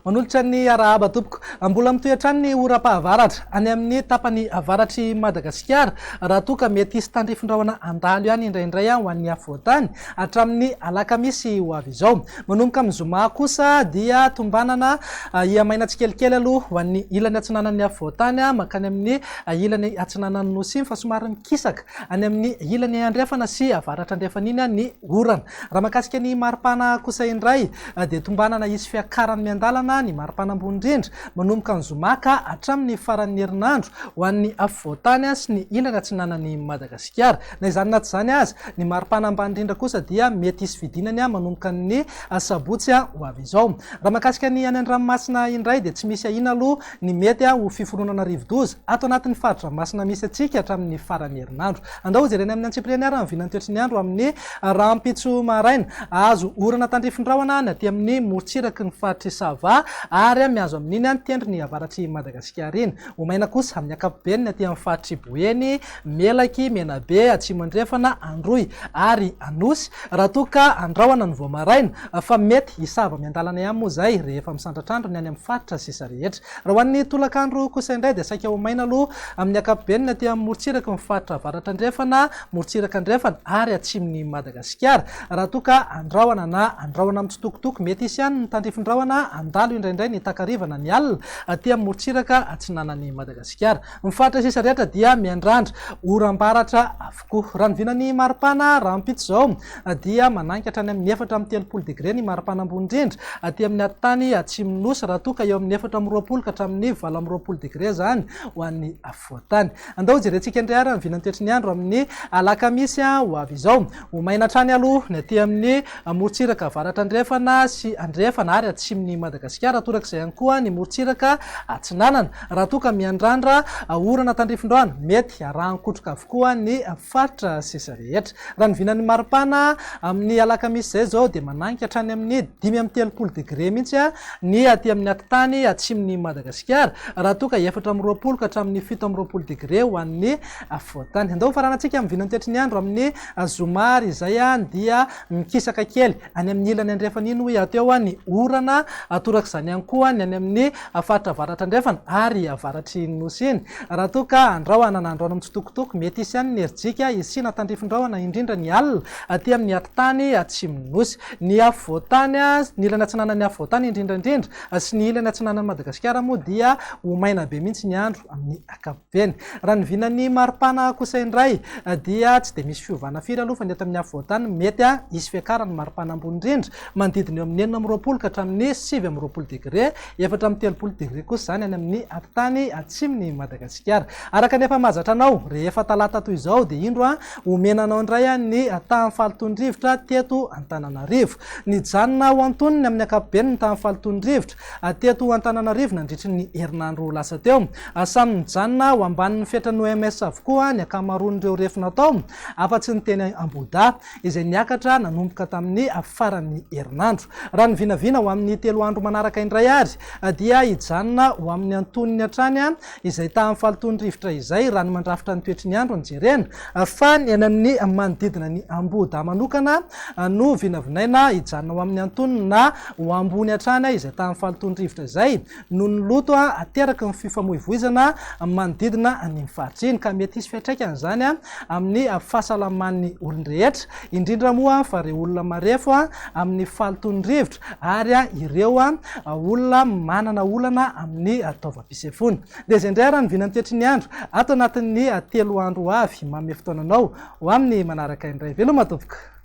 Manolotra ny arahaba tompoko. Mbola mitohy hatrany ny oram-pahavaratra any amin'ny tapany avaratr'i Madagasikara raha toa ka mety hisy tandrifin-drahona handalo ihany indraindray ho an'ny afovoan-tany hatramin'ny alakamisy ho avy izao. Manomboka amin'ny zoma kosa dia tombanana hihamaina tsikelikely aloha ho an'ny ilany atsinanan'ny afovoan-tany mankany amin'ny ilany atsinanan'ny Nosy iny fa somary mikisaka any amin'ny ilany andrefana sy avaratra andrefana iny ny orana. Raha mahakasika ny maripana kosa indray dia tombanana hisy fiakarany miandalana ny maripana ambony indrindra manomboka ny zoma ka hatramin'ny faran'ny herinandro ho an'ny afovoan-tany sy ny ilany atsinanan'i Madagasikara. Na izany na tsy izany aza, ny maripana ambany indrindra kosa dia mety hisy fidinany manomboka ny sabotsy ho avy izao. Raha mahakasika ny any an-dranomasina indray dia tsy misy ahiana aloha ny mety ho fiforonana rivodoza ato anatin'ny fari-dranomasina misy antsika hatramin'ny faran'ny herinandro. Andao hojerena amin'ny antsipiriany ary ny vinan'ny toetry ny andro amin'ny rahampitso maraina. Hahazo orana tandrifin-drahona ny aty amin'ny morontsiraky ny faritr'i Sava ary mihazo amin'iny ny tendrony avaratr'i Madagasikara iny. Ho maina kosa amin'ny ankapobeny ny aty amin'ny faritr'i Boeny, Melaky, Menabe, Atsimo Andrefana, Androy ary Anosy raha toa ka andrahona ny vao maraina fa mety hisava miandalana ihany moa izay rehefa misandratr'andro ny any amin'ny faritra sisa rehetra. Raha ho an'ny tolakandro kosa indray dia saika ho maina aloha amin'ny ankapobeny ny aty amin'ny morontsiraky ny faritra avaratra andrefana, morontsiraka andrefana ary atsimon'i Madagasikara. Raha toa ka andrahona na andrahona mitsitokotoko, mety hisy ihany ny tandrifin-drahona handalo indraindray ny takariva na ny alina aty amin'ny morontsiraka atsinanan'i Madagasikara. Ny faritra sisa rehetra dia miandrandra oram-baratra avokoa. Raha ny vinan'ny maripana rahampitso izao dia manainga hatrany amin'ny 34 degre ny maripana ambony indrindra aty amin'ny atitany atsimon'ny Nosy raha toa ka eo amin'ny 24 ka hatramin'ny 28 degre izany ho an'ny afovoan-tany. Andao hojerentsika indray ary ny vinan'ny toetry ny andro amin'ny alakamisy ho avy izao. Ho maina hatrany aloha ny aty amin'ny morontsiraka avaratra andrefana sy andrefana ary atsimon'i Madagasikara, torak'izay ihany koa ny morontsiraka atsinanana. Raha toa ka miandrandra orana tandrifin-drano, mety arahan-kotroka avokoa ny faritra sisa rehetra. Raha ny vinan'ny maripana amin'ny alakamisy izay izao dia mananika hatrany amin'ny 35 degre mihitsy ny aty amin'ny atitany atsimon'i Madagasikara, raha toa ka 24 ka hatramin'ny 27 degre ho an'ny afovoan-tany. Andao hofaranantsika amin'ny vinan'ny toetry ny andro amin'ny zoma ary izay dia mikisaka kely any amin'ny ilany andrefana iny hoy aho teo ny orana, torak'izany ihany koa ny any amin'ny faritra avaratra andrefana ary avaratry ny Nosy iny. Raha toa ka andrahona na andrahona mitsitokotoko, mety hisy ihany ny herijika hisiana tandrifin-drahona indrindra ny alina aty amin'ny atitany atsimon'ny Nosy. Ny afovoan-tany, ny ilany atsinanan'ny afovoan-tany indrindra indrindra sy ny ilany atsinanan'i Madagasikara moa dia ho maina be mihitsy ny andro amin'ny ankapobeny. Raha ny vinan'ny maripana kosa indray dia tsy dia misy fiovana firy aloha fa ny eto amin'ny afovoan-tany mety hisy fiakaran'ny maripana ambony indrindra manodidina eo amin'ny 26 ka hatramin'ny 29 degre, 34 degre kosa izany any amin'ny atitany atsimon'i Madagasikara. Araka ny efa mahazatra anao, rehefa talata toy izao dia indro omena anao indray ny tahan'ny fahalotoan'ny rivotra teto Antananarivo. Nijanona ho antonony amin'ny ankapobeny ny tahan'ny fahalotoan'ny rivotra teto Antananarivo nandritry ny herinandro lasa teo. Samy nijanona ho ambanin'ny fetran'ny OMS avokoa ny ankamaroan'ireo refy natao, afa-tsy ny teny Ambohidahy, izay niakatra nanomboka tamin'ny faran'ny herinandro. Raha ny vinavina ho amin'ny telo andro manaraka indray ary dia hijanona ho amin'ny antonony hatrany izay tahan'ny fahalotoan'ny rivotra izay raha ny mandrafitra ny toetry ny andro no jerena fa ny any amin'ny manodidina ny Ambohidahy manokana no vinavinaina hijanona ho amin'ny antonony na ho ambony hatrany izay tahan'ny fahalotoan'ny rivotra izay noho ny loto ateraky ny fifamoivoizana manodidina an'iny faritra iny ka mety hisy fiantraikany izany amin'ny fahasalaman'ny olon-drehetra, indrindra moa fa ireo olona marefo amin'ny fahalotoan'ny rivotra ary ireo olona manana olana amin'ny taovam-pisefoana. Dia izay indray ary ny vinan'ny toetry ny andro ato anatin'ny telo andro ho avy. Manome fotoana anao ho amin'ny manaraka indray. Veloma tompoko!